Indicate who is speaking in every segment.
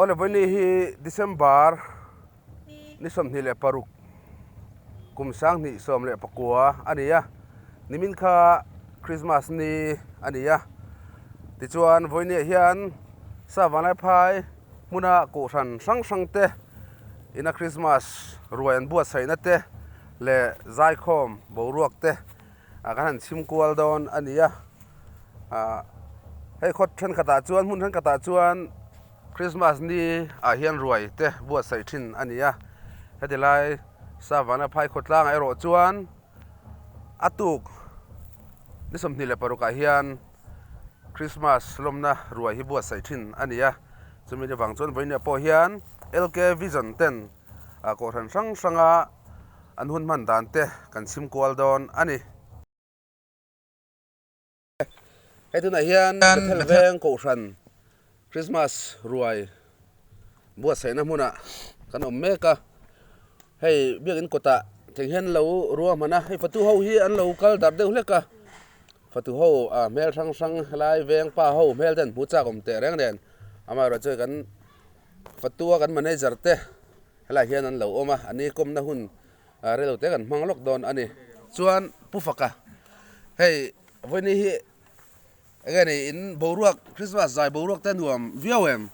Speaker 1: Awle vawiini hi December ni 26 kum 2019 a ni a, nimin kha Christmas ni a ni a, tichuan vawiiniah hian Savanlai phai hmuna kohhran hrang hrang te ina Christmas ruai an buatsaihna te leh zaikhawm boruak te ah kan han chhim kual dawn a ni a ah hei khaw thenkhatah chuan hmun thenkhatah chuan Christmas ni ah hian ruai te buatsaih thin a ni a heti lai Savana phai khawtlangah erawh chuan a tuk ni 26 ah hian Christmas lawmna ruai hi buatsaih thin a ni a chumi ni vang chuan vawiin ah pawh hian L_K Vision ten ah kohhran hrang hranga an hun hman dan te kan chhim kual dawn a ni. Hei tunah hian Bethel veng kohhran Christmas ruai buatsaihna hmunah kan awm mek a, hei biakin kawtah thing hian lo ruahman a, hei fatu ho hi an lo kal darh deuh hlek a, fatu ho ah hmel hrang hrang helai veng pa ho hmel te an hmu chak awm teh reng nen amaherawhchu hei kan fatua kan manager te Helaiah hian an lo awm a, an ikawmna hun rei lo te kan hmang lawk dawn a ni. Chuan Pu Faka, hei vawiini hi enge ni in boruak Christmas zai boruak te nuam viau em?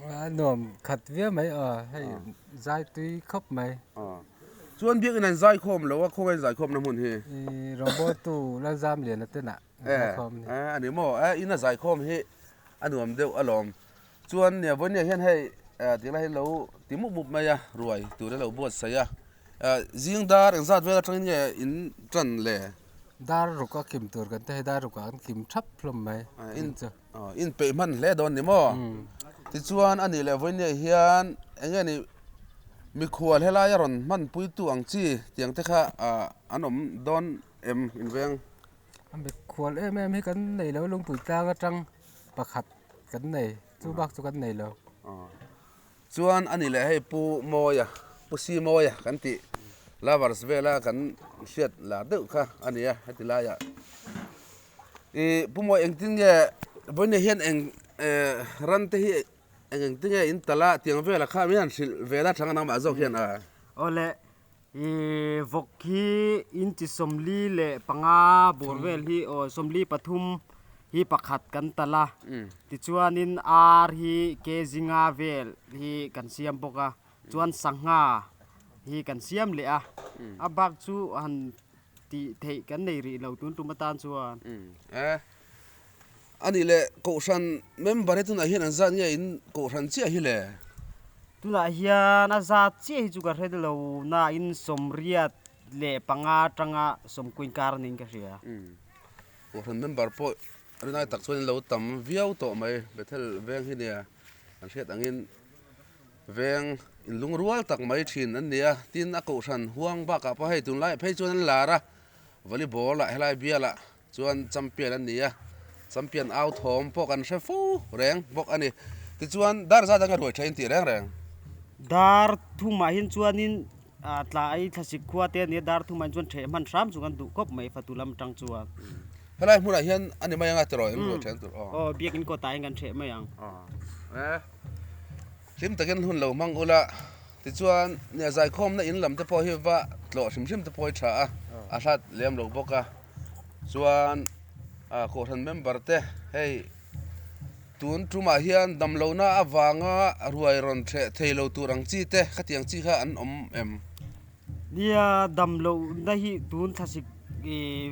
Speaker 2: A nuam khat viau mai aw, hei zai tui khawp mai.
Speaker 1: Chuan biakin an zai khawm lo a, khawngaih in zai khawmna hmun hi?
Speaker 2: I Robotu Lalzamliana te nah zai khawm ni.
Speaker 1: A ni maw, ina zai khawm hi a nuam deuh alawm. Chuan nia vawinia hian hei tih lai hi lo ti mup mup mai a ruai tur a lo buatsaih a zing dar engzat vel atangin nge in tan le?
Speaker 2: Dar ruk a kim tur kan ti hei dar rukah an kim thap hlawm mai
Speaker 1: in chu. In peih hman hle dawn ni maw? Tichuan a nih leh vawinia hian eng nge ni mikhual helai a rawn hmanpuitu ang chi tiang te kha an awm dawn em in veng?
Speaker 2: A mikhual em em hi kan nei lo lungpui tlang atang pakhat. Kan nei, chu bak chu kan nei lo.
Speaker 1: Chuan a ni leh hei Pu Mawia, Pu Si Mawia kan tih lovers vela kan hriat lar deuh kha a ni a heti laiah. I Pu Mawi engtin nge vawiin hian eng ran te hi eng engtin nge in talh a tiang velah kha min han hrilh ve la thang a nangmah zawk hian a.
Speaker 3: Awle Ih vawk hi inchi 45 bawr vel hi aw 43 hi pakhat kan talh a tichuanin ar hi kg nga vel hi kan siam bawk a chuan sangha hi kan siam leh a a bak chu han tih theih kan nei rih lo tun tum atan chuan.
Speaker 1: A nih leh Kohhran member hi tunah hian an zat nge in Kohhran chiah hi le?
Speaker 3: Tunah hian a zat chiah hi chu ka hre lo nain 85 atanga 90 kar niin ka hria.
Speaker 1: Kohhran member pawh rinai tak chuan in lo tam viau tawh mai. Bethel veng hi nia an hriat angin veng inlungrual tak mai thin an ni a. Tin a Kohhran huang bakah pawh hei tunlaiah phei chuan an lar a, volleyball ah helai bialah Chuan champion an ni a, champion au thawm pawh kan hre fo reng bawk a ni. Tichuan dar zat anga ruai tha in tih reng reng.
Speaker 3: Dar thumah hian chuanin tlai thlasik khua te a ni a, dar thumah hian chuan theh hman hram chu kan duh khawp mai fatu lam atang chuan.
Speaker 1: Helai hmunah hian a ni mai anga tiraw in ruai then tur
Speaker 3: aw. Aw biakin kawtah hian kan theh mai ang.
Speaker 1: Hlim takin hun lo hmang ula, tichuan nia zaikhawmna in lam te pawh hi va tlawh hrim hrim te pawh hi tha a, a hlat lem lo bawk a. Chuan kohhran member te hei tun tumah hian damlohna avanga ruai rawn hreh thei lo tur ang chi te khatiang chi kha an awm em?
Speaker 3: Nia damlohna hi tun thlasik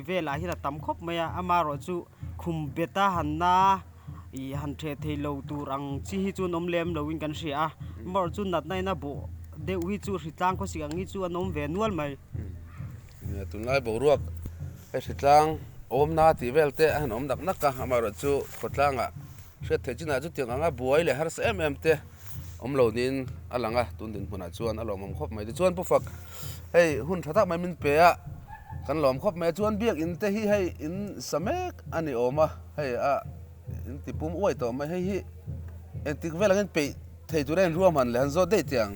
Speaker 3: velah hian a tam khawp mai a, amaherawhchu khum beta hanna Ih han ṭheh thei lo tur ang chi hi chu an awm lem loin kan hria a, amaherawhchu chu natna in a bawh deuh hi chu hritlang khawsik ang hi chu an awm ve nual mai.
Speaker 1: Nia tunlai boruak hei hritlang awmna tih vel te a han awm nak nak a, amaherawhchu chu khawtlangah hriat theih chinah chutiang anga buai leh harsa em em te awm lo niin a lang a, tun dinhmunah chuan a lawmawm khawp mai. Tichuan Pu Fak hei hun tha tak mai min pe a, kan lawm khawp mai a, chuan biakin te hi hei in sa mek a ni awm a. Hei a in ti pum uai tawh mai hei hi engtik vel angin peih thei tura in ruahman leh han zawt daih teh ang.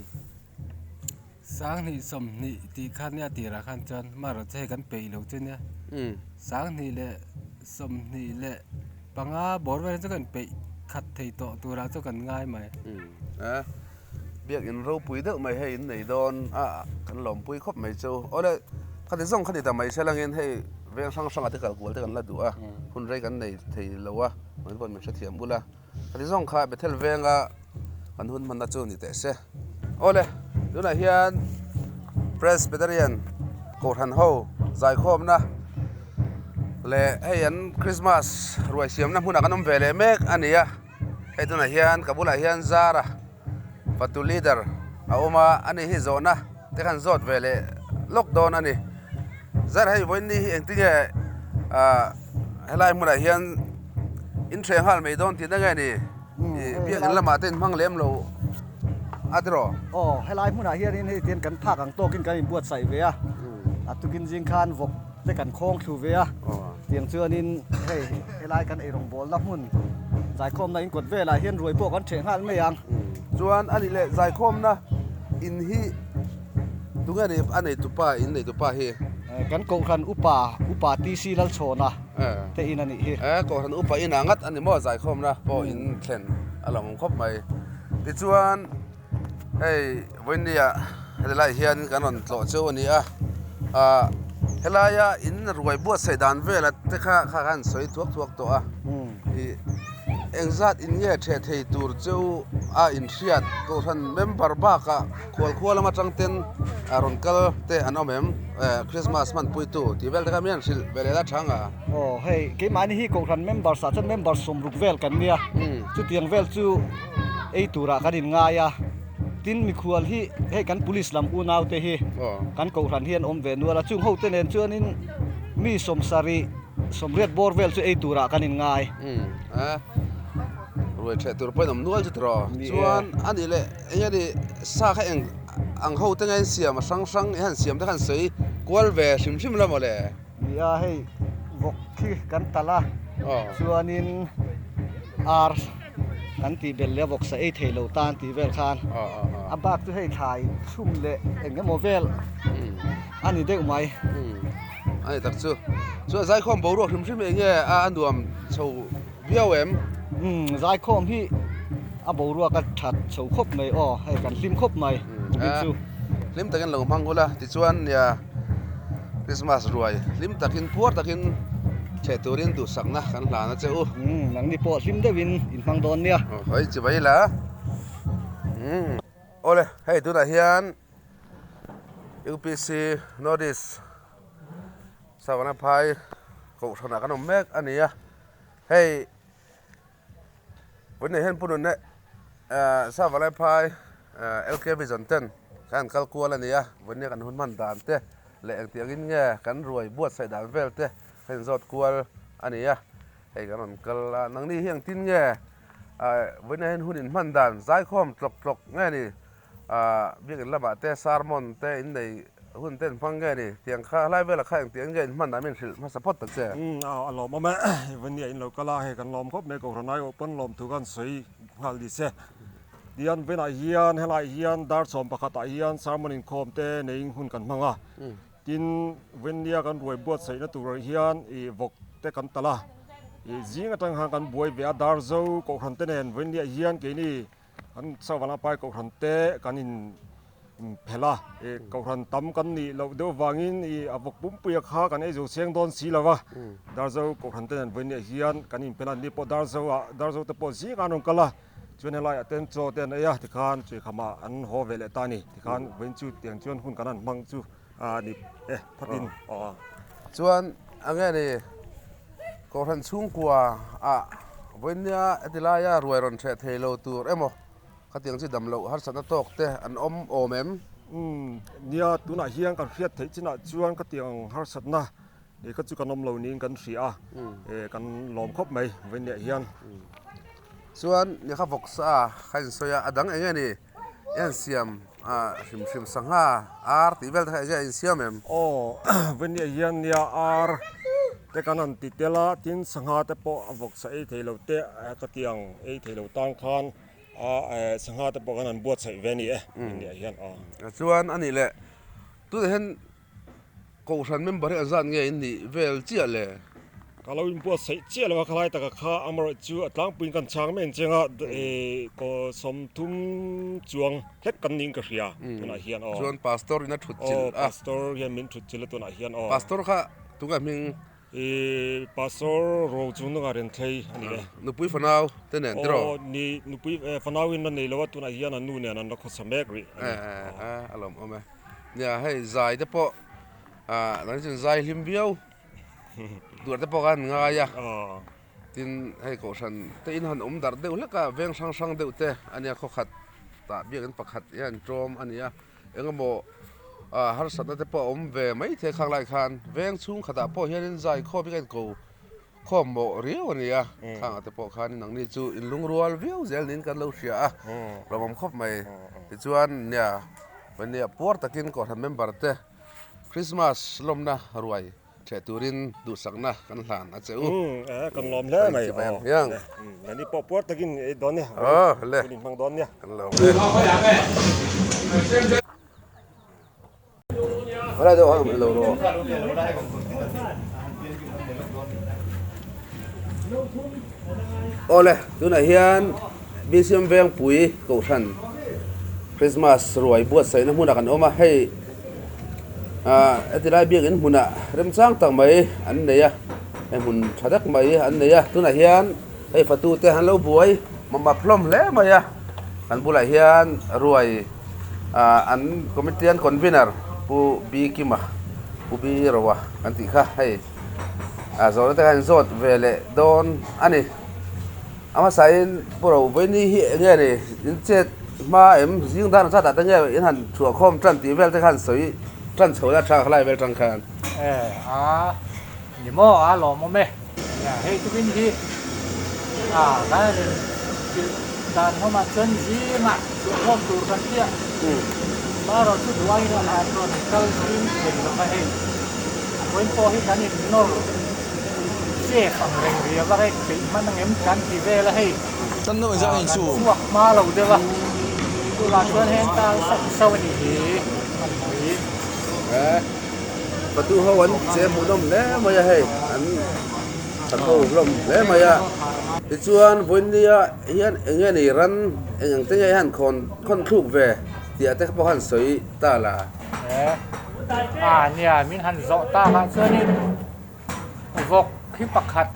Speaker 2: 2020 tih khan nia tirah khan chuan marawh chu hei kan peih lo chu nia 2025 bawr vel chu kan peih. khat thei tawh turah chu kan ngai mai.
Speaker 1: A biakin ropui deuh mai hei in nei dawn a kan lawmpui khawp mai chu. Awle khati zawng khati ta mai se langin hei veng hrang hrangah te kal kual te kan la duh a, hun rei kan nei thei lo a, mahni pawh min hrethiam ula. Khati zawng kha Bethel venga kan hun hmanna chu ni teh se. Awle tunah hian Presbyterian Kohhran ho zaikhawmna leh hei an Christmas ruai siamna hmunah kan awm ve leh mek a ni a. Hei tunah hian ka bulah hian Zara fatu leader a awm a, ani hi zawhna te khan zawt ve leh lawk dawn a ni. Zara hei vawiin ni hi engtinge ah helai hmunah hian in hreh nghal mai dawn tihna nge ni? Biak in lamah te in hmang lem lo a tiraw?
Speaker 4: Aw helai hmunah hianin hei tian kan phak ang tawkin kan inbuatsaih ve a, a tukin zing khan vawk te kan khawng thlu ve a, tiang chuanin hei helai kan eirawngbawlna hmun zaikhawmna in kawt velah hian ruai pawh kan ṭheh nghal mai ang.
Speaker 1: Chuan a nih leh zaikhawmna in hi tunge ni a neitupa in neitupa hi?
Speaker 4: Kan kohhran upa upa TC Lalchhawna te in a nih hi.
Speaker 1: Kohhran upa inah ngat a ni maw zaikhawmna pawh in thlen a lo awm khawp mai. Tichuan hei vawinia helai hian kan rawn tlawh cheu a ni a, ah helaia in ruai buatsaih dan vela te kha kha khan sawi thuak thuak tawh a, ih engzat in nge theh thei tur cheu a inhriat kohhran member bakah khualkhua lam atang ten a rawn kal te an awm em Christmas hmanpuitu tih vel te kha mian hrilh ve leh la chang a.
Speaker 4: Aw hei keimahni hi kohhran members ah chuan member sawmruk vel kan nia chutiang vel chu ei turah kan inngai a, tin mikhual hi hei kan police lam unaute hi kan kohhran hi an awm ve nual a, chung hote nen chuanin mi sawmsarih sawmriat bawr vel chu ei turah kan inngai.
Speaker 1: Umm a ruai theh tur pawhin awm nual chu tiraw chuan a nih leh eng nge ni sa kha eng ang ho te nge an siam a hrang hrang i han siam te khan sawi kual ve hrim hrim la mawle.
Speaker 4: Nia hei vawk khi kan talh a chuanin ar kan tih belh leh a vawksa ei thei lo tan tih vel khan a bak chu hei thlai chhum leh eng emaw vel a ni deuh mai.
Speaker 1: A ni tak chu. Chuan zaikhawm boruak hrim hrim eng nge a nuam chho viau em?
Speaker 4: Umm zaikhawm hi a boruak a that chho khawp mai aw hei kan hlim khawp mai kumin chu.
Speaker 1: Hlim takin lo hmang ula tichuan nia Christmas ruai hlim takin puar takin chhe turin duhsakna kan hlan a che u.
Speaker 4: Umm nangni pawh hlim deuhin in hmang dawn nia.
Speaker 1: Hawi chi mai la. Umm awle hei tunah hian UPC North East Savana phai kohhranah kan awm mek a ni a hei vawiinah hian Pu Nunna Savalai phai LK Vision ten kan han kal kual a ni a vawiinah kan hun hman dan te leh engtiang in nge kan ruai buatsaih dan vel te kan inzawt kual a ni a hei kan rawn kal a nangni hi engtin nge vawiinah hian hun inhman dan zaikhawm tlawk tlawk nge ni. Ahh biakin lamah te sermon te in nei hun te an hmang nge ni tiang kha helai velah kha engtiang nge in hman ah min hrilh hmasa phawt ta che.
Speaker 5: Umm a lawm awm e Vania in lo kal a hei kan lawm khawp mai Kohhran ai open lawm thu khan sawi nghal ni se tian venah hian helai hian dar chhawm pakhat ah hian sermon inkhawm te neiin hun kan hmang a tin Vania kan ruai buatsaihna turah hian ih vawk te kan talh a ih zing atang khan kan buai ve a dar zo Kohhran te nen Vania hian keini Kan Savanah pai kohhran te kan in phelh a, ih kohhran tam kan nih loh deuh vangin ih a vawk pumpuia kha kan ei zo cheng dawn si lo va, Darzo kohhran te nen vawiin ah hian kan in phelh a, ni pawh Darzo ah Darzo te pawh zingah an rawn kal a, chuan helaiah ten chaw te an ei a, tikhan Chuikhama an haw ve leh ta a ni, tikhan vawiin chu tiang chuan hun kan han hmang chu a ni e phatin aw.
Speaker 1: Chuan eng nge ni Kohhran chhungkua ah vawinia heti laia ruai rawn hreh thei lo tur emaw khatiang chi dam loh harsatna tawk te an awm awm em?
Speaker 5: Umm nia tunah hian kan hriat theih chinah chuan khatiang harsatna ih kha chu kan awm lo niin kan hria a eh kan lawm khawp mai vawinia hian.
Speaker 1: Chuan lehkha vawksa kha insawi a a dang eng nge ni? I han siam ah hrim hrim sangha ar tih vel te kha enge a insiam em?
Speaker 5: Aw vawinia hian nia ar te kan han ti tel a tin sangha te pawh a vawksa ei thei lo te ka ti ang ei thei lo tan khan a eh sangha te pawh kan han buatsaih ve a ni e vawinia hian aw.
Speaker 1: Chuan a nih leh tunah hian Kohhran member hi a zat nge in nih vel chiah le?
Speaker 5: Ka lo inbuatsaih chiah lo a, khalai taka kha amaherawhchu a tlangpuiin kan chhang mai ang cheng a, kaw 30 chuang hlek kan niin ka hria tunah hian aw.
Speaker 1: Chuan Pastor in a thut chilh
Speaker 5: a. Aw Pastor hian min thut chilh a tunah hian aw.
Speaker 1: Pastor kha tunge hming?
Speaker 5: I Pastor ro chu nunga ren thlei a ni e.
Speaker 1: Nupui fanau te nen tiraw?
Speaker 5: Aw ni nupui fanau in a nei lo a tunah hian a nu nen an la khawsa mek rih
Speaker 1: a ni. A lawmawm e. Nia hei zai te pawh nang chuan zai hlim viau. Duar te pawh khan ngai a, tin hei kohhran te in han awm darh deuh hlek a, veng hrang hrang deuh te a nia khawkhat tah biakin pakhat hian ṭawm a ni a, eng emaw ah harsatna te pawh a awm ve mai thei khang lai khan veng chhung khatah pawh hianin zai khawm hi ka inko khawm mawh riau a ni a, khangah te pawh khan nangni chu in lungrual viau zel niin kan lo hria a, lawmawm khawp mai tichuan nia nia puar takin kohhran member te. Christmas lawmna ruai ṭheh turin duhsakna kan hlan a che u.
Speaker 5: Kan lawm hle mai aw. Nani pawh puar takin ei dawn nia.
Speaker 1: Aw le.
Speaker 5: Hun inhmang dawn nia.
Speaker 1: Kan lawm e. Helai deuh ang lo rawh. Awle tunah hian BCM Vengpui Kohhran Christmas ruai buatsaihna hmunah kan awm a, hei ah heti lai biakin hmunah remchang tak mai an nei a, hei hmun tha tak mai an nei a, tunah hian hei fatu te an lo buai map hlawm hle mai a, kan bulah hian ruai ah an committee an convener Pu B Kima Pu B Roa kan tih kha hei ah zawhna te kha an zawt ve leh dawn a ni. A hmasain Pu Rovaini hi eng nge ni in chet hma em zing dan zat ah te nge in han chhuah khawm tan tih vel te khan sawi tan chho la tha khalai vel tang khan.
Speaker 6: E a ni maw a lawmawm e. Nia hei tukin hi a kan in chilh dan hlawmah chuan zingah chhuah khawm tur kan tia marawh chu duh aiin a han rawn kal zing thei lova hei a vawiin pawh hi kan in nawr. Chef ang reng riau a hei peih hman ang em kan ti vel a hei kan chhuak hma lo deuh a tunah chuan heng tal sauh sauh a nih hi an hmui.
Speaker 1: Patu ho an che hmuhnawm hle mai a hei an tha tho hlawm hle mai a tichuan vawinia hian eng nge ni ran eng ang te nge hian khawn khawn thluk ve tih ah te pawh khan sawi ta la.
Speaker 6: A nia min han zawh tak ah chuanin. Vawk hi pakhat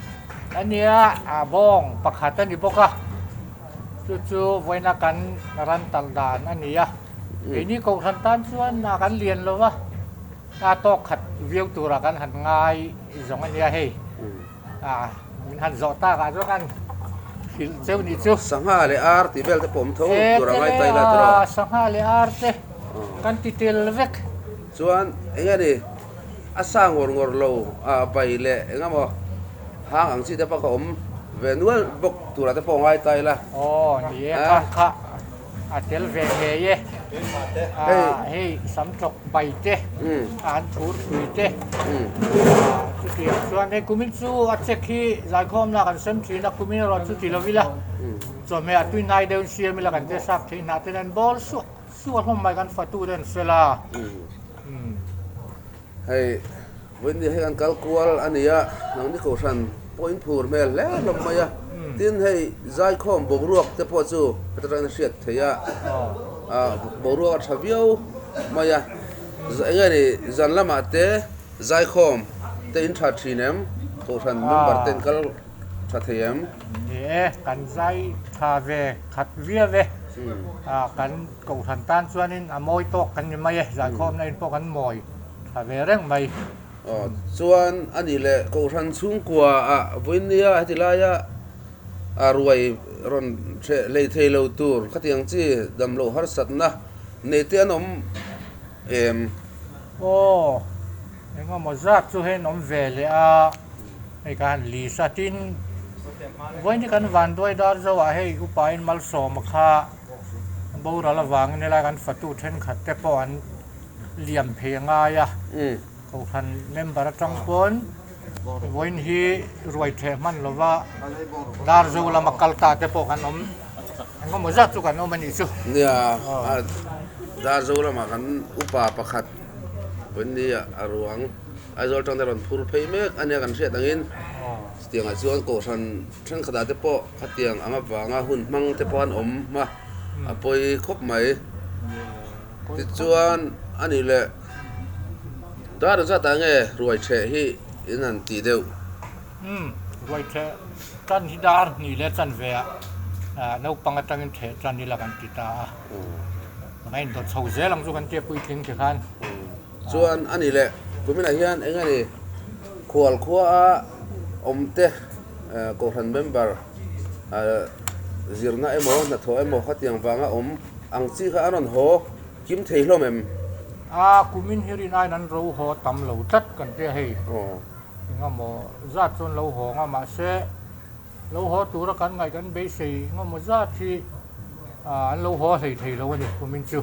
Speaker 6: a nia, a bawng pakhat a ni bawk a, chu chu vawiina kan ran talh dan a ni a. Keini kohhran tan chuan a kan lian lo va, a tawk khat viau turah kan han ngai zawng a nia hei. A min han zawh tak ah chuan kan hrilh cheu nih chu.
Speaker 1: Sangha leh ar tih vel te pawh awm tho tur a ngai ta ila tiraw?
Speaker 6: Sangha leh ar te kan ti tel vek.
Speaker 1: Chuan eng nge ni? A sa ngawr ngawr lo a bai leh eng emaw hang ang chi te pawh kha awm ve nual bawk turah te pawh ngai ta ila.
Speaker 6: Aw ni e khang kha a tel ve ngei e. Hei sam tawk bai te an thur tui te chutiang chuan hei kumin chu a check hi zaikhawm lah kan sem thin a kumin erawh chu ti lo ila chawhmeh a tui nai deuhin siam ila kan te sap theih hnah ten an bawl suah. Suah hlawm mai kan fatu te an fel a.
Speaker 1: Hei vawiin hei an kal kual a ni a, nangni kohhran pawh in phur hmel hle hlawm mai a. Tin hei zaikhawm boruak te pawh chu heta tangin a hriat theih a, boruak a tha viau mai a. Eng nge ni zan lamah te zaikhawm te in tha thin em? Kohhran member te in kal tha thei em?
Speaker 6: Ni e, kan zai tha ve khat viau e. Kan kohhran tan chuanin a mawi tawk kan ni mai e, zaikhawmna in pawh kan mawi tha ve reng mai.
Speaker 1: Aw, chuan a nih leh kohhran chhungkua ah vawinia heti laia a ruai rawn hreh hlei thei lo tur khatiang chi damloh harsatna nei te an awm em?
Speaker 6: Aw, engemaw zat chu hei an awm ve leh a. Hei ka han list a, tin vawiin hi kan vanduai dar zoah hei upain malsawma kha boral avangin helai kan fatu thenkhat te pawh an liam phei a ngai a, kohhran member atang pawn vawiin hi ruai theh hman lova dar zo lama kal ta te pawh kan awm engemaw zat chu kan awm a nih chu.
Speaker 1: Nia, dar zo lamah kan upa pakhat vawiin ni a ruang. Aizawl tang te rawn phur phei mek a nia kan hriat angin. Chutiangah chuan kohhran thenkhatah te pawh khatiang ang avanga hun hmang te pawh an awm a, a pawi khawp mai. Tichuan a nih leh dar zatah nge ruai theh hi in han tih deuh?
Speaker 6: Umm, ruai theh tan hi dar hnih leh chanve ah naupang atangin theh tan ila kan ti ta a. Kan indawt chho zel ang chu kan tia puitling ti khan.
Speaker 1: Chuan a nih leh kuminah hian eng nge ni khual khua a awm te kohhran member zirna emaw hnathawh emaw khatiang vanga awm ang chi kha an rawn haw kim thei hlawm em?
Speaker 6: A kumin hi rin aiin an ro haw tam lo tlat kan tia hei. Engemaw zat chuan lo haw ang a mahse Lo haw tura kan ngaih kan beisei engemaw zat hi an lo haw hlei thei lo a ni kumin chu.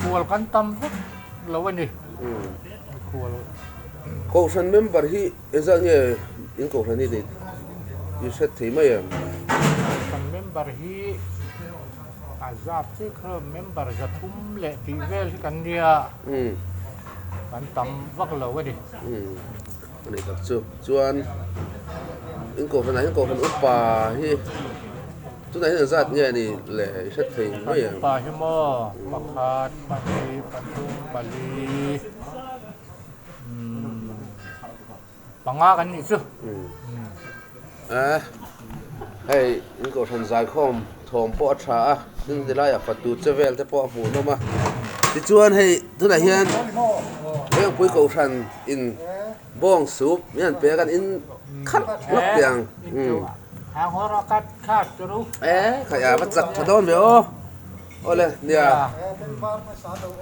Speaker 6: Khual kan tam vek lo a ni. Khual.
Speaker 1: Kohhran member hi engzat nge in kohhran hi i hret thei mai em?
Speaker 6: Kohhran member hi a zat chiah kha member zathum leh tih vel hi kan nia. Kan tam vak lo a ni.
Speaker 1: A nih tak chu. Chuan in kohhran ah hian kohhran upa hi tunah hian engzat nge a nih le i hre thei mai
Speaker 6: em? Upa hi maw pakhat, pahnih, pathum, pali umm panga kan nih chu.
Speaker 1: A hei in kohhran zaikhawm thawm pawh a tha a tin tilaiah fatu che vel te pawh a hmuhnawm a tichuan hei tunah hian Vengpui kohhran in bawng sup min han pek a in khalh lawk teh ang e khaih a va chak tha dawn ve aw awle nia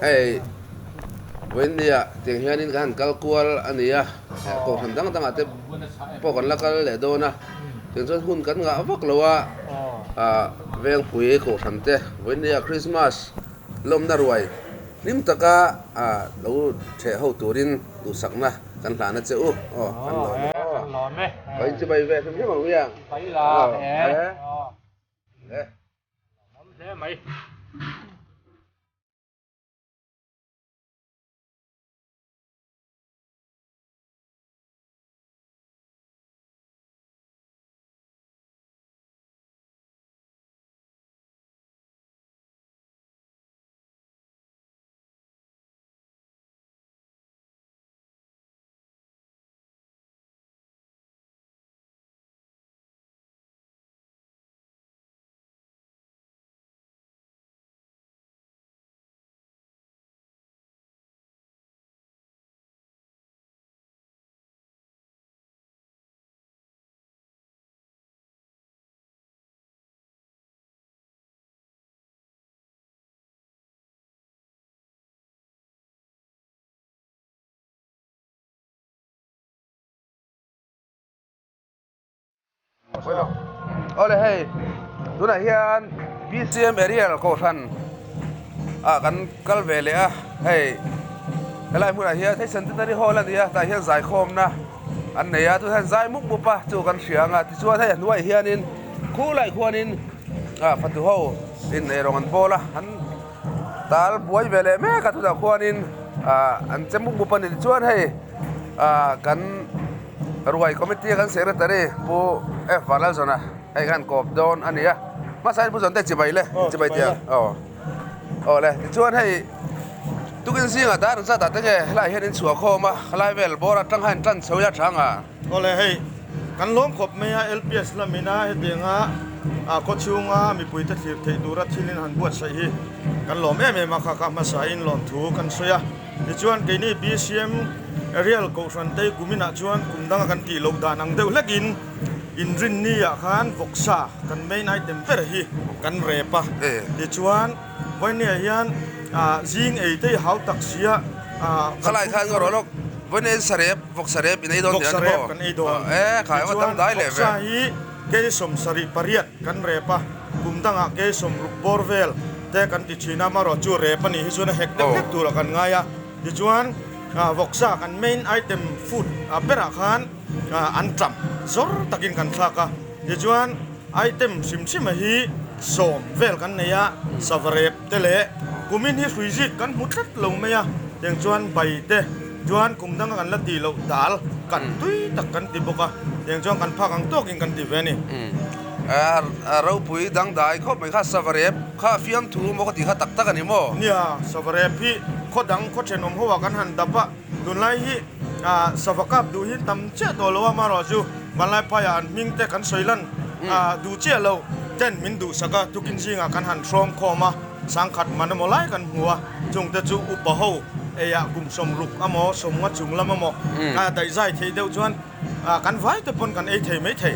Speaker 1: hei vawinia tiang hianin kan han kal kual a ni a kohhran dang dangah te pawh kan la kal leh dawn a tiang chuan hun kan ngah vak lo a ah vengpui kohhran te vawinia Christmas lawmna ruai hlim taka ah lo theh ho turin duhsakna kan hlan a che u aw kan lawm e
Speaker 6: kan lawm e
Speaker 1: ka inchibai ve hrim hrim ang nia
Speaker 6: pai la e awm hle mai.
Speaker 1: Awle hei tunah hian BCM Ariel kohhran ah kan kal ve leh a hei helai hmunah hian hei Centenary Hall a ni a tah hian zaikhawmna an nei a tunah hian zai mup mup a chu kan hria ang a tichuan hei a hnuaiah hianin khulaiah khuanin ah fatu ho in eirawng an bawl a an tal buai ve leh mek a tunah khuanin ah an che mup mup a ni tichuan hei ah kan Ruai committee a kan secretary Pu F Vanlalzawna hei khan kawp dawn a ni a hmasa in Pu Zawngte chibai le chibai tih ang aw aw le tichuan hei tukin zingah dar zat ah te nge helaiah hian in chhuah khawm a helai vel bawr atang khan tan chho ila tha ang a.
Speaker 7: Aw le hei kan lawm khawp mai a LPS lamin a hetianga a khaw chhunga mipui te thlir theih tura thil in han buatsaih hi kan lawm em em a kha kha hmasa in lawmthu kan sawi a. Tichuan keini BCM Ariel Kohhran te kuminah chuan kum danga kan tih loh dan ang deuh hlekin inrinni ah khan vawksa kan main item ber hi kan rep a. Tichuan vawinia hian zing ei te i hau tak sia.
Speaker 1: Khalai khan ka rawh lawk vawinia hian sarep vawksa rep in ei dawn tih a ni maw?
Speaker 7: Vawksa rep kan ei dawn. Tichuan vawksa hi kei 78 kan rep a, kum dangah kei 60 bawr vel. Te kan ti thin a, amaherawh chu rep a nih hi chuan a hek deuh hlek turah kan ngai a, tichuan vawksa kan main item food berah khan an tam zawr takin kan thlak a, tichuan item hrim hrim a hi sawm vel kan nei a, sava rep te leh kumin hi hruizik kan hmu tlat lo mai a, tiang chuan bai te. Chuan kum danga kan la tih loh dal kan tui tak kan ti bawk a, tiang chuan kan phak ang tawkin kan ti ve a ni.
Speaker 1: A ropui dangdai khawp mai kha Savarep kha fiamthu maw ka tih kha tak tak a ni maw?
Speaker 7: Nia, Savarep hi khaw dang khaw thenawm ho ah kan han dap a, tunlai hi sava kap duh hi tam chiah tawh lo a, amaherawh chu Vanlaiphaiah an hming te kan sawi lan duh chiah lo ten min duhsak a, tukin zingah kan han hrawm khawm a. Sangkhat man emaw lai kan hmu a, chungte chu upa ho eiah kum 60 emaw 50 chung lam emaw a daihzai theih deuh chuan kan vai te pawn kan ei thei mai thei.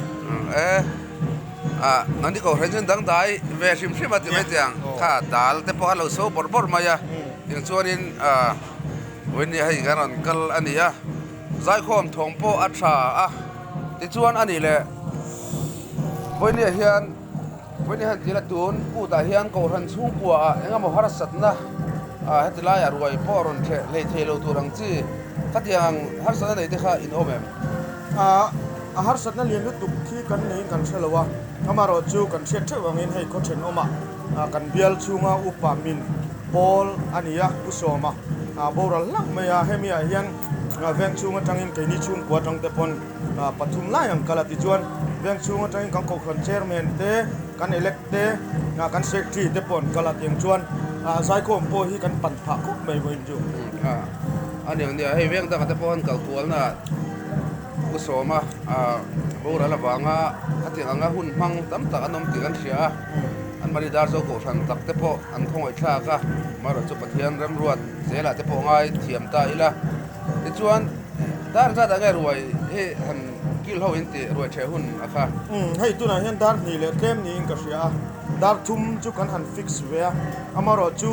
Speaker 1: E, a nangni ko hran chuan dangdai ve hrim hrim a ti mai teh ang, kha dal te pawh a lo so bawrh bawrh mai a, tiang chuanin vawiin hei kan rawn kal a ni a, zaikhawm thawng pawh a tha a, tichuan a nih leh vawiin hian. Vawiin hian tila tun kutah hian Kohhran chhungkuaah eng emaw harsatna heti laiah ruai pawh rawn thleh hlei thei lo tur ang chi khatiang ang harsatna nei te kha in awm em?
Speaker 7: A harsatna lian lutuk khi kan neiin kan hre lo a, amaherawh chu kan hriat theuh angin hei khaw thenawmah kan bial chhunga upa min pawl a ni a, Pu Sawma boral hlauh mai a, hemi ah hian veng chhung atangin keini chhungkua atang te pawn pathum lai ang kal a tichuan veng chhung atangin kan kohhran chairman te kan elect te kan secretary te pawh an kal a tiang chuan zaikhawm pawh hi kan pan phah khawp mai vawiin chu.
Speaker 1: A ni ang nia hei veng dangah te pawh an kal kualna Pu Sawma boral avanga khatiang anga hun hmang tam tak an awm tih kan hria a, an mahni dar zo kohhran tak te pawh an khawngaih thlak a, amaherawh chu Pathian remruat zelah te pawh ngai thiam ta ila. Tichuan, dar zat ah nge ruai hi han kil ho in tih ruai theh hun a kha?
Speaker 7: Umm, hei tunah hian dar hnih leh tlem niin ka hria a, dar thum chu kan han fix ve a, amaherawh chu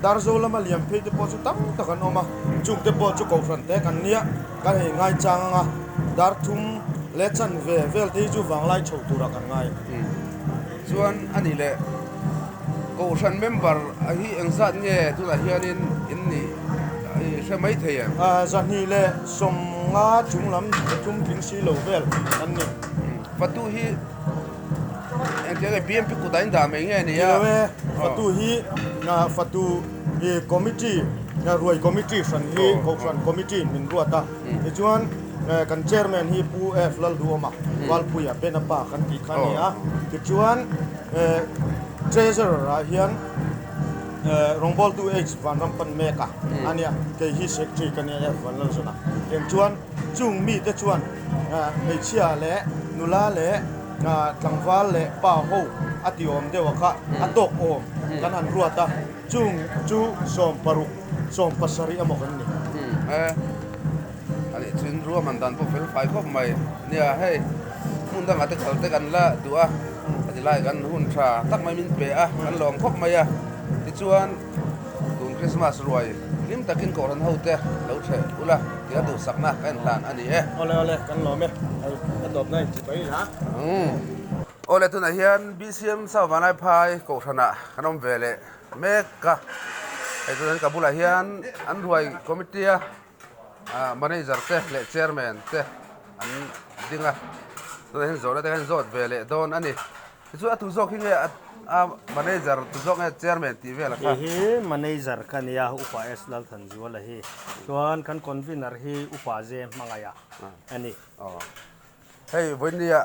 Speaker 7: dar zo lama liam phei te pawh chu tam tak an awm a, chung te pawh chu kohhran te kan nia, kan hei ngai chang ang a, dar thum leh chan ve vel te hi chu vanglai chho turah kan ngai.
Speaker 1: Umm, chuan a nih leh Kohhran member a hi engzat nge tunah hianin in nih i hre mai thei em?
Speaker 7: 250 chunglam pathum tling si lo vel an ni.
Speaker 1: Fatu hi engtiang nge BMP kutah in dah mai nge ni a?
Speaker 7: Ni lo e, Fatu hi Fatu committee ruai committee hran hi Kohhran committee in min ruat a, tichuan kan chairman hi Pu F Lalduhawma Valpuia Benapa kan tih kha a ni a, tichuan Treasurer ah hian rawngbawltu H Vanram pan mek a a nia, kei hi Secretary ka nia F Vanlalzawna. Eng chuan chung mite chuan hmeichhia leh nula leh tlangval leh pa ho a ti awm deuh a kha a tawk awm kan han ruat a, chung chu 16, 17 emaw kan ni.
Speaker 1: A nih chuan ruahman dan pawh fel fai khawp mai nia hei hmun dangah te kal te kan la duh a a ti lai kan hun tha tak mai min pe a kan lawm khawp mai a tichuan tun Christmas ruai hlim takin kohhran ho te lo thleh ula tia duhsakna ka inhlan a ni e.
Speaker 7: Awle awle kan lawm e hei ka tawpna in chi paih ila.
Speaker 1: Awle tunah hian BCM South Vanlaiphai kohhranah kan awm ve leh mek a hei tunah hian ka bulah hian an ruai committee a Manager te leh chairman te an ding a tunah hian zawhna te hian zawt ve leh dawn a ni tichuan a tu zawk hi nge a manager tu zawk nge chairman tih vel a kha.
Speaker 8: Hei hi manager ka nia Upa S Lalthanzuala hi chuan kan convener hi Upa Ze Hmangaih a ni.
Speaker 1: Hei vawinia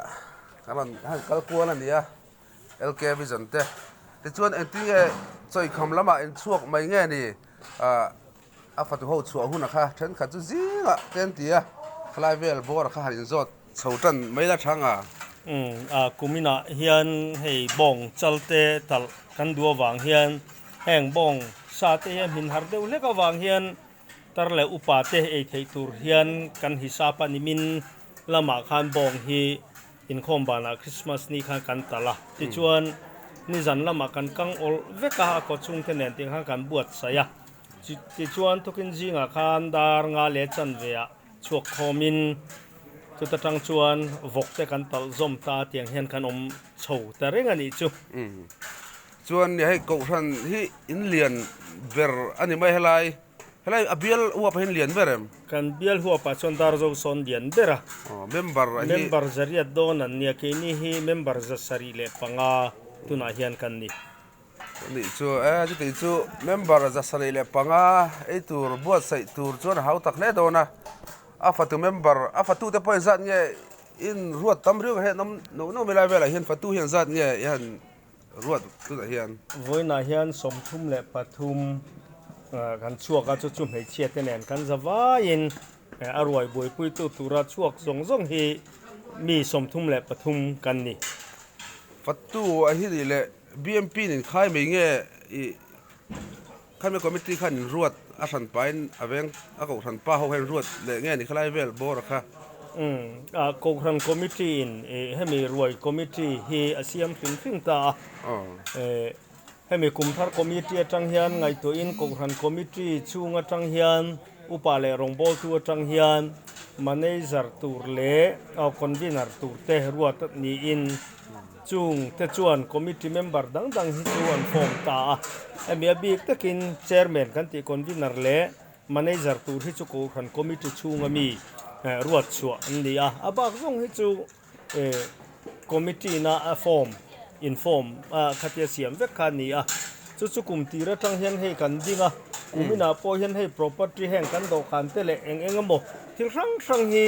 Speaker 1: kan rawn kal kual a ni a. LK Vision te tichuan engtin nge chawikham lamah inchhuak mai nge ni a fatu ho chhuah hunah kha thenkhat chu zingah te an ti a khalai vel bawr kha han inzawt chho tan mai la thang a.
Speaker 8: Umm a kuminah hian hei bawng chal te talh kan duh avang hian heng bawng sa te hian hmin har deuh hlek avang hian tar leh upa te ei theih tur hian kan hisap a nimin lamah khan bawng hi Inkhawm banah Christmas ni khan kan tal a, tichuan nizan lamah kan kang awlh vek a, a kaw chhungte nen tih khan kan buatsaih a. Tichuan tukin zingah khan dar nga leh chanve ah chhuak khawmin chuta tang chuan vawk te kan talh zawm ta a tiang hian kan awm chho ta reng a nih chu.
Speaker 1: Chuan hei Kohhran hi in lian ber a ni mai helai. Helai a bial huap ah hian lian ber em?
Speaker 8: Kan bial huap ah chuan dar zo sawn lian ber a.
Speaker 1: Aw member
Speaker 8: a hi. Member zariat dawn an nia, keini hi member 705 tunah hian kan ni.
Speaker 1: Anih chu e chuti chu member 105 ei tur buatsaih tur chuan a hau tak hle dawn a, a fatu member a fatute pawh engzat nge in ruat tam riau hian awm nuam nuam helai velah hian fatu hi engzat nge i han ruat tunah hian.
Speaker 8: Vawiinah hian 33 kan chhuak a chu chu hmeichhia te nen kan za vaiin a ruai buaipuitu tura chhuak zawng zawng hi mi 33 kan ni.
Speaker 1: Fatu a hi nih leh BMP in inkhai mai nge i khami committee khan in ruat a hran pahin a veng a kohhran pa ho hian ruat leh nge ni khalai vel bawr a kha.
Speaker 8: Umm a kohhran committee in i hemi ruai committee hi a siam hrim hrim ta a eh hemi kumthar committee atang hian ngaihtuahin kohhran committee chhung atang hian upa leh rawngbawltu atang hian manager tur leh convener tur te ruat niin Chung te chuan committee member dang dang hi chu an form ta a, hemi a bik takin chairman kan tih convener leh manager tur hi chu Kohhran committee chhunga mi ruat chhuah an ni a, a bak zawng hi chu committee na a form in form a khatia siam vek kha a ni a, chu chu kum tir atang hian hei kan ding a, kum inah pawh hian hei property heng kan dawhkan te leh eng eng emaw thil hrang hrang hi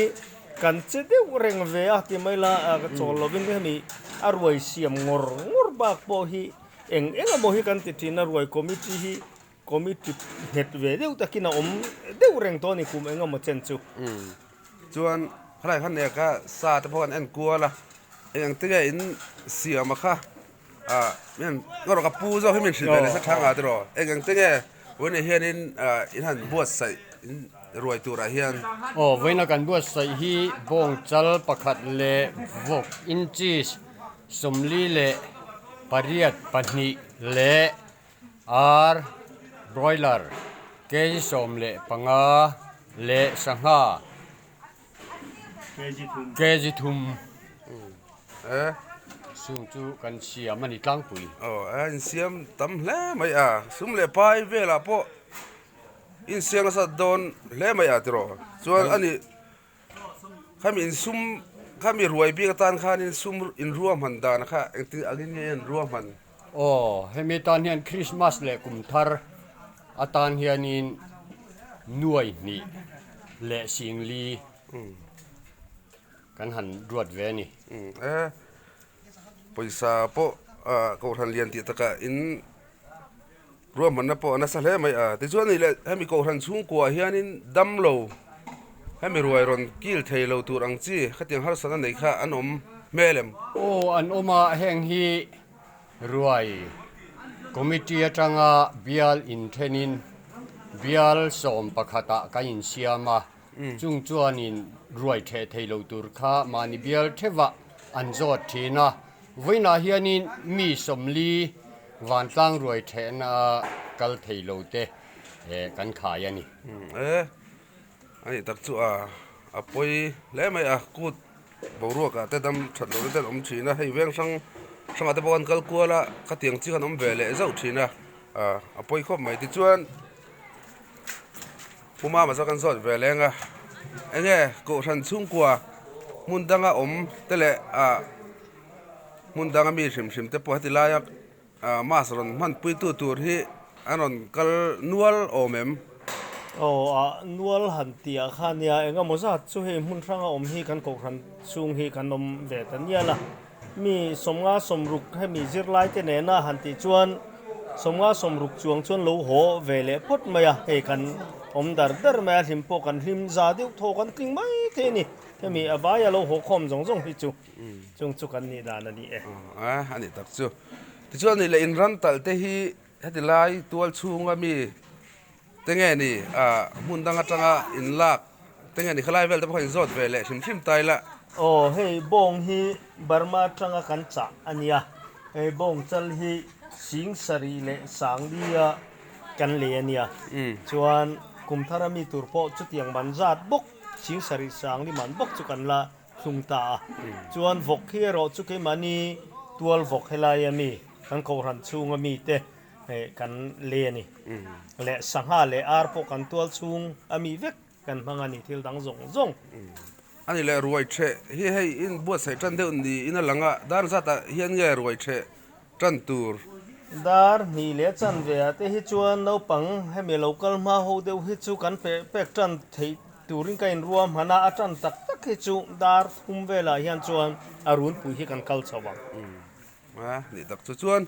Speaker 8: Kan che deuh reng ve a ti mai la, ka chawl lovin hemi a ruai siam ngawr ngawr bak pawh hi eng eng emaw hi kan ti thin a, ruai committee hi committee nghet ve deuh takin a awm deuh reng tawh a ni kum eng emaw chen chu.
Speaker 1: Chuan khalai khan nek a sa te pawh kan en kual a, eng ang te nge in siam a kha min ngaw rawh ka pu zawk hi min hrilh ve nasa tha nga tiraw eng ang te nge vawiinah hianin in han buatsaih in ruai turah hian.
Speaker 9: Aw vawiina kan buatsaih hi bawng chal pakhat leh vawk inches 48 pahnih leh ar broiler kg 15 leh sangha kg thum chung chu kan siam a ni tlangpui.
Speaker 1: Aw a insiam tam hle mai a, sum leh pai velah pawh insiam nasa dawn hle mai a tiraw chuan ani khami insum khami ruai bik atan khanin sum inruahman dan kha engtin angin nge an ruahman.
Speaker 9: Aw hemi tan hian Christmas leh kum thar atan hianin nuai hnih leh singli kan han ruat ve a ni.
Speaker 1: E pawisa pawh kohhran lian tih takah in ruahmanna pawh a nasa hle mai a tichuan nih leh hemi kohhran chhungkuaah hianin damlo hemi ruai rawn kil thei lo tur ang chi khatiang harsatna nei kha an awm hmel em?
Speaker 9: Aw an awm a heng hi Ruai Committee atanga bial inthenin bial 11 ah kan insiam a, chung chuanin ruai theh thei lo tur kha mahni bial theuhah an zawt thin a. Vawiinah hianin mi 40 vantlang ruai thehna kal thei lo te kan khai a ni.
Speaker 1: E, ani tak chu a a pawi hle mai a, kut Boruakah te dam that lohna te an awm thin a, hei veng hrang hrangah te pawh an kal kual a, khatiang chi khan awm ve leh zauh thin a, ah a pawi khawp mai tichuan Pu Mama chu kan zawt ve leng a, enge Kohhran chhungkua hmun danga awm te leh ah hmun danga mi hrim hrim te pawh heti laia Ah mask rawn hmanpuitu tur hi an rawn kal nual awm em?
Speaker 8: Aw ah nual han tih ah khan nia eng emaw zat chu hei hmun hranga awm hi kan kohhran chhung hi kan awm ve ta nial a, mi 50 60 hemi zirlai te nena han tih chuan 50 60 chuang chuan lo haw ve leh phawt mai a, hei kan awm dar dar mai a, hlim pawh kan hlim za deuh thaw kan tling mai thei a ni, hemi a vaia lo haw khawm zawng zawng hi chu. Chung chu kan nih dan a ni e.
Speaker 1: A, a nih tak chu. Tichuan nih leh inran talh te hi heti lai tual chhunga mi te nge ni ah hmun dang atanga inlak te nge ni khalai vel te pawh kha inzawt ve leh hrim hrim ta ila.
Speaker 8: Aw hei bawng hi Burma atanga kan chah a nia, hei bawng chal hi sing sarih leh sanglia kan lei a nia, chuan kum thar a mi tur pawh chutiang man zat bawk sing sarih sangli man bawk chu kan la Thlung ta a. Chuan vawk hi erawh chu keimahni tual vawk helai a mi, kan kohhran chhunga mi te kan le a ni. Leh sangha leh ar pawh kan tual chhung a mi vek kan hmang a ni thil dang zawng zawng.
Speaker 1: A ni leh ruai theh hi hei in buatsaih tan deuh niin a lang a, dar zatah hian nge ruai theh tan tur?
Speaker 8: Dar hnih leh chanve ah te hi chuan naupang hemi lo kal hma ho deuh hi chu kan pe pek tan theih turin ka inruam hman a, a tan tak tak hi chu dar thum velah hian chuan a runpui hi kan kal chho ang.
Speaker 1: A nih tak chu chuan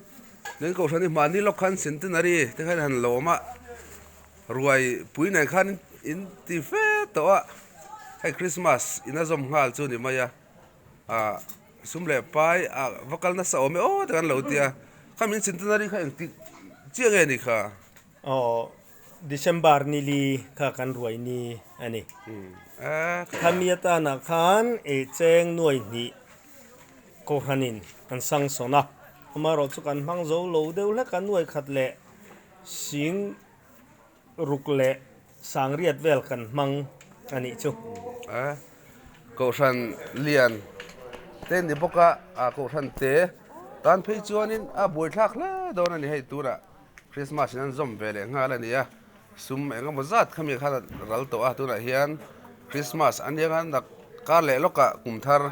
Speaker 1: nen kohhran hi mahni lawk khan centenary te khan han lawm a, ruai pui nen khan in ti fe tawh a, hei Christmas in a zawm nghal chu ni mai a, ah sum leh pai ah va kal nasa awm e aw te kan lo ti a, khami in centenary kha engtik chiah nge ni kha?
Speaker 8: Aw December ni li kha kan ruai ni a ni. Khami atanah khan ei cheng nuai hnih Kohhranin an sang sawn a, amaherawh chu kan hmang zo lo deuh hlek a, nuai khat leh sing ruk leh sangriat vel kan hmang a nih chu.
Speaker 1: A, Kohhran lian te ni bawk a, a Kohhran te tan phei chuanin a buaithlak hle dawn a ni hei tunah Christmas in an zawm ve leh nghal a ni a, sum eng emaw zat kha mi khan a ral tawh a, tunah hian Christmas a nia nga kar leh lawkah kum thar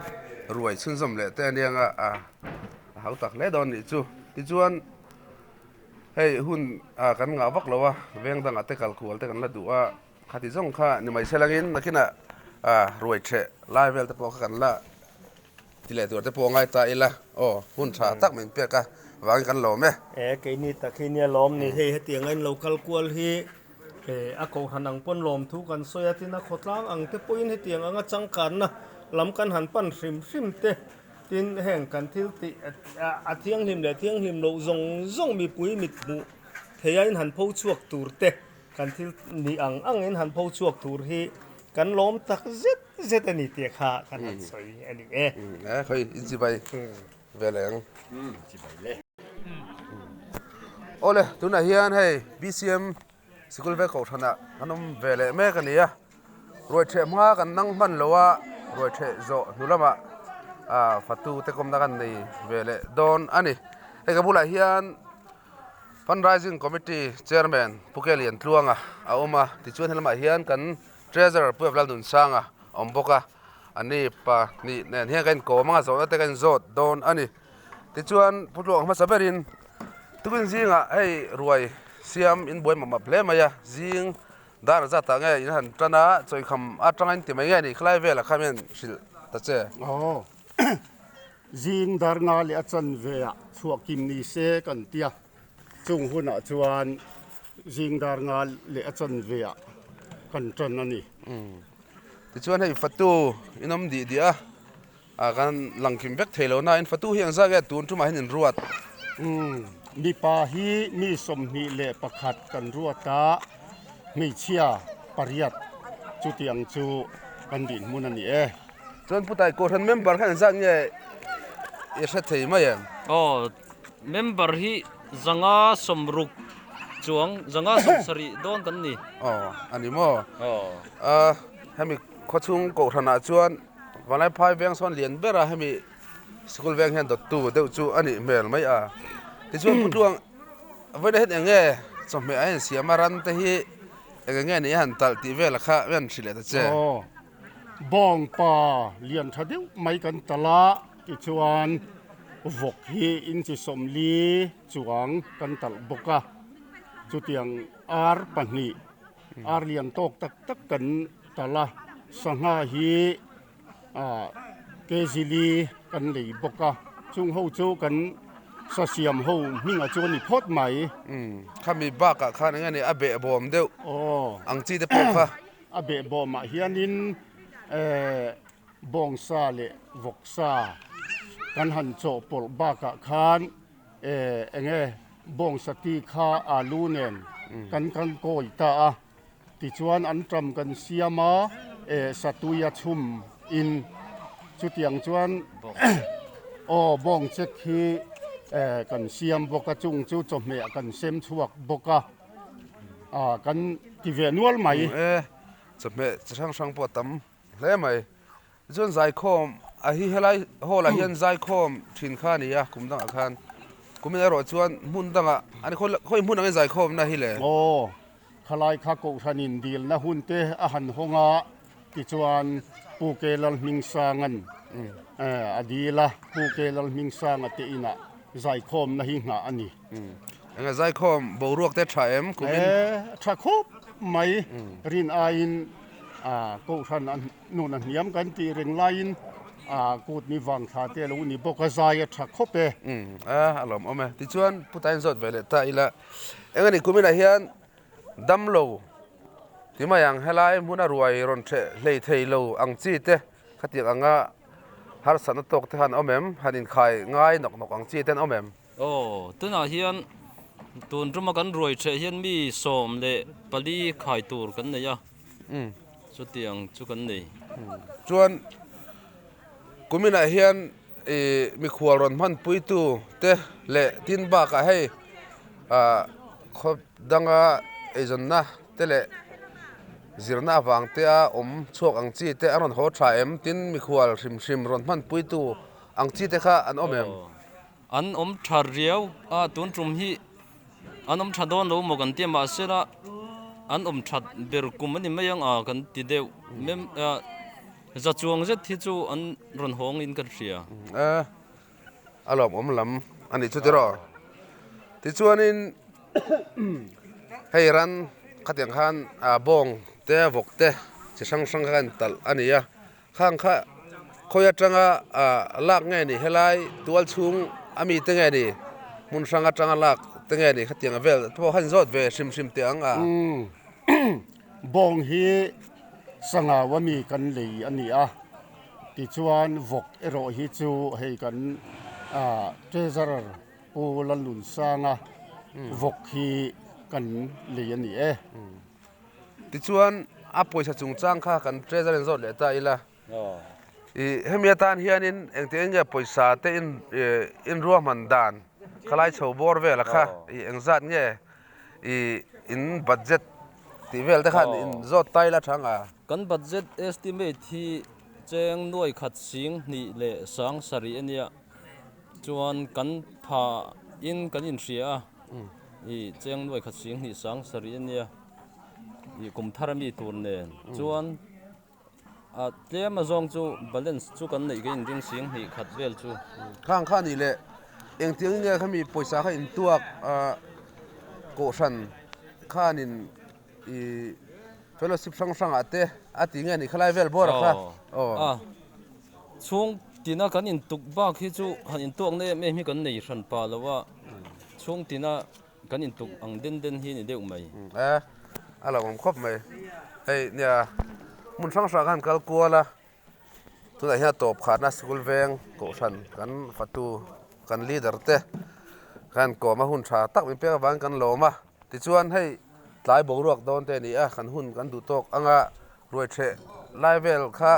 Speaker 1: ruai chhunzawm leh te a nia nga a hau tak hle dawn nih chu. Tichuan hei hun ah kan ngah vak lo a, veng dangah te kal kual te kan la duh a, khati zawng kha ni mai se langin nakinah ruai theh lai vel te pawh kha kan la Ti leh tur te pawh ngai ta ila aw, hun tha tak min pek a vangin kan lawm e.
Speaker 8: E, keini tak hi nia lawm ni, hei hetiang a in lo kal kual hi e a kohhran ang pawn lawm thu kan sawi a, tin a khawtlang ang te pawhin hetiang anga changkanna lam kan han pan hrim hrim te, tin heng kan thil tih a thianghlim leh thianghlim loh zawng zawng mipui mit hmuh theia in han pho chhuak tur te. Kan thil nih ang angin han pho chhuak tur hi kan lawm tak zet zet a ni tih kha kan han sawi a ni e.
Speaker 1: E khawi in chibai ve leh ang.
Speaker 9: Chibai le.
Speaker 1: Awle tunah hian hei BCM sikul vek kohhranah kan awm ve leh mek a ni a, ruaitheh hma kan nang hman lo a, ruaitheh zawh hnu lamah fatu te kawmna kan nei ve leh dawn a ni. Hei ka bulah hian. Fundraising Committee Chairman Pu Ke Lian Tluanga a awm a, tichuan helamah hian kan Treasurer Pu Evlal Nunsanga a awm bawk a, a ni pahnih nen hian ka inkawm anga zawhna te ka inzawt dawn a ni. Tichuan Pu Tluanga hmasa berin tukin zingah hei ruai siam in buai map map hle mai a, zing dar zat ah nge in han tan a, chawikham atanga in ti mai nge ni khalai velah kha hian hrilh ta che.
Speaker 10: Aw. Zing dar nga leh a chanve ah chhuah kim ni se kan ti a, chung hunah chuan zing dar nga leh a chanve ah kan tan a ni.
Speaker 1: Tichuan hei fatu in awm dih dih a, ah kan lang kim vek thei lo na in fatu hi ang zak e tun tumah hian in ruat.
Speaker 10: Mipa hi mi 21 kan ruat a, hmeichhia pariat chutiang chu kan dinhmun a ni e.
Speaker 1: Chuan Pu Tai Kohhran member khan engzat nge i hre thei mai em?
Speaker 11: Aw, member hi zanga sawmruk chuang, zanga sawmsarih dawn kan ni.
Speaker 1: Aw, a ni maw?
Speaker 11: Aw.
Speaker 1: A, hemi khawchhung Kohhranah chuan Vanlaiphai veng sawn lian ber a, hemi sikul veng hian dawttu deuh chu a nih hmel mai a. Tichuan Pu Tluang, vawiin hian eng nge chawhmeh a insiam a, ran te hi eng eng nge ni a han talh tih vel kha an hrilh leh ta che.
Speaker 10: Aw. Bawngpa lian tha deuh mai kan tal a, tichuan vawk hi inchi 40 chuang kan talh bawk a, chutiang ar pahnih ar lian tawk tak tak kan tal a, sangha hi ah kg li kan lei bawk a, chung ho chu kan sa siam ho hmingah chuan ni phawt mai.
Speaker 1: Khami bakah khan eng nge ni a behbawm deuh ang chi te pawh kha.
Speaker 10: A behbawmah hianin bawngsa leh vawksa kan han chawhpawlh bakah khan eng nge bawngsa ti kha alu nen kan kan kawi ta a, tichuan an ṭam kan siam a, satuia chhum in chutiang chuan aw bawngchek hi kan siam bawk a, chung chu chawhmeh kan sem chhuak bawk a. Ah kan ti ve nual mai.
Speaker 1: E chawhmeh chi hrang hrang pawh a tam hle mai. Tichuan zaikhawm a hi helai hall ah hian zaikhawm thin kha a ni a kum dangah khan. Kumin erawh chuan hmun dangah a ni khawi hmun angin zaikhawmna hi le.
Speaker 10: Aw khalai kha kohhranin dilna hun te a han hawng a tichuan Pu Ke Lalhmingsanga'n a dil a, Pu Ke Lalhmingsanga te inah. zaikhawmna hi nghah a ni.
Speaker 1: Enge zaikhawm boruak te tha em kumin?
Speaker 10: E, tha khawp mai. Rin aiin Kohhran a nun a hniam kan tih reng laiin kut ni vang thla te a lo ni bawk a, zai a tha khawp e.
Speaker 1: A, a lawmawm e. Tichuan Putain zawt ve leh ta ila, eng a ni kuminah hian Damlo ti mai ang, helai hmuna ruai rawn ṭheh hlei thei lo ang chi te khatiang anga harsatna tawk te khan awm em? Han inkhai ngai nawk nawk ang chi te an awm em?
Speaker 11: Aw, tunah hian tun ruma kan ruai ṭheh hian mi 14 khai tur kan nei a, chutiang chu kan nei.
Speaker 1: Chuan kuminah hian ih mikhual rawn hmanpuitu te leh tin bakah hei ah khawp danga eizawnna te leh zirna avang te a awm chhuak ang chi te a rawn haw tha em tin mikhual hrim hrim rawn hmanpuitu ang chi te kha an awm em?
Speaker 11: An awm tha riau a tun tum hi an awm tha dawn lo maw kan tia mahsela an awm that ber kum a ni mai ang a kan ti deuh mem ah Za chuang zet hi chu an rawn hawng in kan hria.
Speaker 1: E, a lawmawm lam a nih chu tiraw. Tichuanin hei ran khatiang khan bawng te vawk te chi hrang hrang kha kan talh a ni a, khang kha khawi atanga lak nge ni helai tual chhung a mi te nge ni hmun hrang atanga lak te nge ni khatiang vel pawh khan zawt ve hrim hrim teh ang a.
Speaker 10: Bawng hi Sangau a mi kan lei a ni a, tichuan vawk erawh hi chu hei kan Treasurer Pu Lalnunsanga vawk hi kan lei a ni e.
Speaker 1: Tichuan a pawisa chungchang kha kan Treasurer in zawt leh ta ila, ih hemi atan hianin engti eng nge pawisa te in in ruahman dan khalai chho bawr vel a kha ih engzat nge ih in budget Tih vel te khan in zawt tai la thang a.
Speaker 11: Kan budget estimate hi cheng nuai khat sing hnih leh sang sarih a nia, chuan kan pha in kan inhria a, ih cheng nuai khat sing hnih sang sarih a nia, ih kum thar ami tur nen chuan a tlem azawng chu balance chu kan neih ka inring sing hnih khat vel chu.
Speaker 1: Khang kha nih leh engtiang nge khami pawisa kha intuak a kohhran khanin i fellowship hrang hrangah te a ti nge nih khalai vel bawr a kha
Speaker 11: aw. A chhung tina kan intuk bak hi chu han intuakna em em hi kan nei hran pah lo a, chhung tina Kan intuk ang den den hi a ni deuh mai.
Speaker 1: E, a lo awm khawp mai. Hei nia hmun hrang hrang khan kal kual a, tunah hian a tawp khatna sikul veng kohhran kan fatu kan leader te khan kawm a hun tha tak min pek avangin kan lawm a. Tichuan hei tlai boruak dawn te a ni a, kan hun kan duh tawk anga ruai theh lai vel kha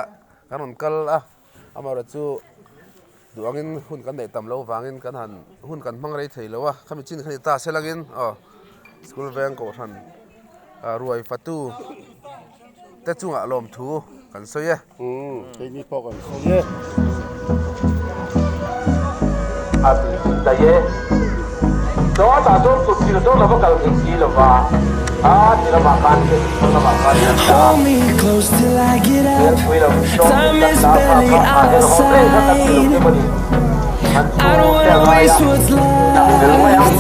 Speaker 1: kan rawn kal a. Amaherawhchu chu duh angin hun kan neih tam loh vangin kan han hun kan hmang rei thei lo a, khami chin kha ni ta se langin aw school veng kohhran ruai fatu te chungah lawmthu kan sawi e.
Speaker 10: Umm keini pawh kan sawi e.
Speaker 12: A ti daih e. Chawtah chuan kut thil zawk lova kal theih si lova, a ti lamah khan thil lamah khan an dah a. Vengpui lam zawng in kan dah kha kha a helhawm reng kha kan ti lo che mawni. An chu te a ngai a, a fel mai ang.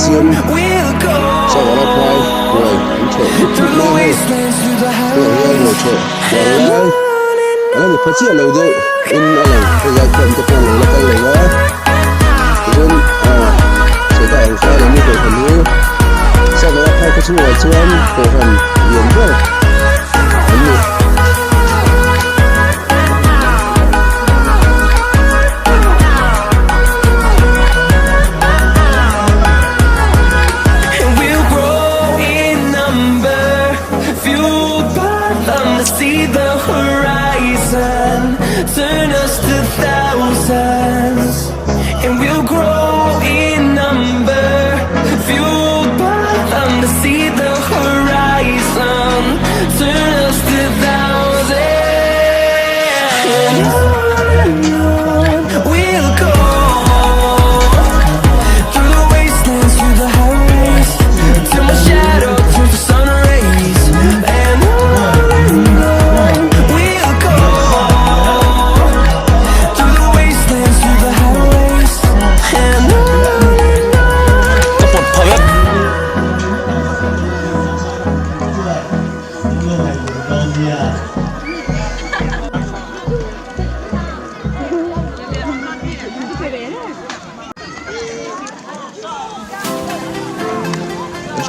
Speaker 1: siam Sangha phai ruai an ṭheh mup mup mai a hei tunah hian ruai ṭheh buai lai a la ni pha chiah lo deuh in a lang hei zaikhawm te pawh an lo la kal lo a tichuan ah seta ang khan an ni kohhran hi Sangha phai khaw chhungah chuan kohhran lian ber an ni.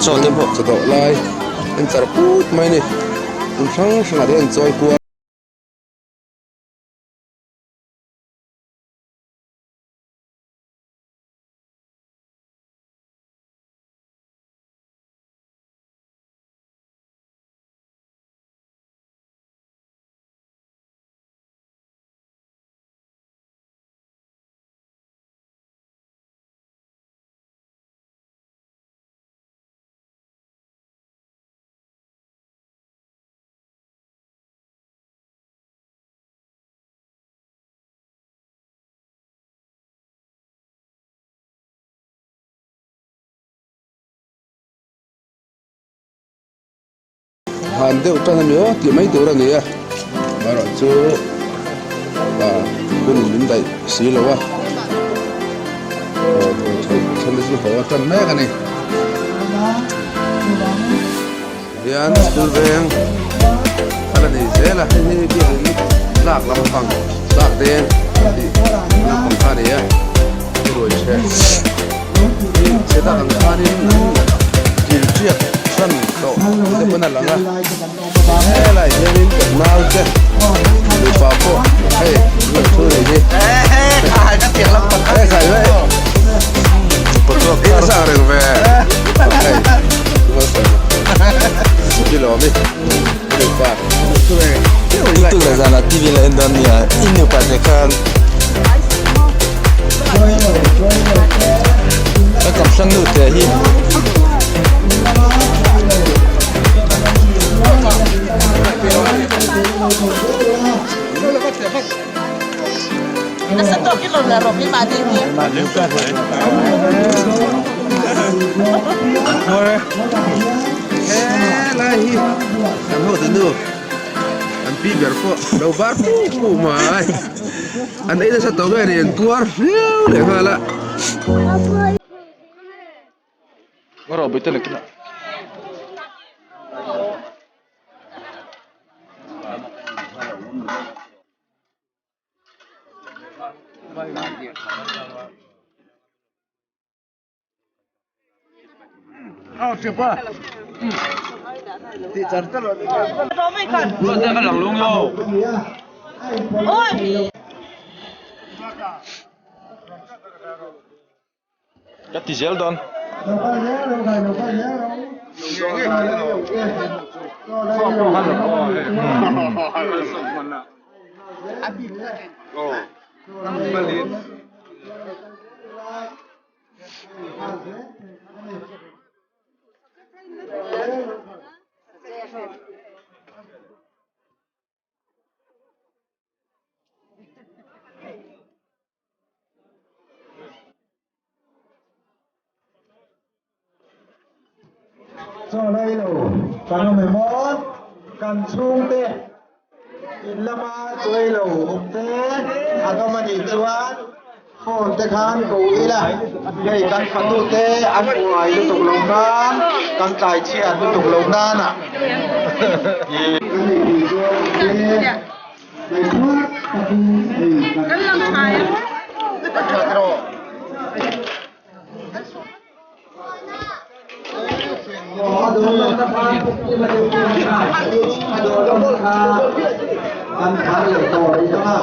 Speaker 1: Chaw te pawh chaw dawh lai an char put mai a ni in hrang hrangah te hian an chawi kual. Han deuh tan ami aw tih mai tur a ni a erawh chu ah hun min daih si lo a aw then te chu haw a tan mek a ni hian school veng a la nei zel a hei hi biakin tlak lampang tlak deng tih lampang kha a ni a ruai chhe hi chhe tak ang khanin an dil tiak hran tawh te pawn a lang a helai hianin kan nau te nupa pawh hei ruai thu nei hi he khai ve i sang reng ve hei i lawm i nupa
Speaker 13: Tu la zana TV la en dawn nia i nupa te khan ka kam hrang nu te hi.
Speaker 1: Helai hi kan ho tunu an pi ber pawh lo bar pu pu mai an ei nasa tawh nge ni an puar hliau leh nghal a.
Speaker 13: Ka ti zel dawn.
Speaker 14: Chaw lei lo kan awm em aw? Kan chhungte in lama chaw ei lo awm te an awm a nih chuan. Phone te khan ko ila, hei kan fanu te an buai lutuk lo nan, kan tlai chhiat lutuk lo nan a. Kan ei tui zawng ang te, hei khuar takin hei kan ei ang. Kan thar leh tawh rih ang a,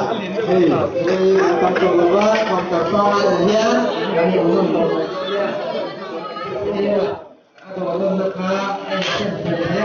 Speaker 14: hei hei an tam tawh lo va, counter pangngai ah hian kan duh nawn tawh mai dawn nia. A dawh lawnna kha a insen thei a.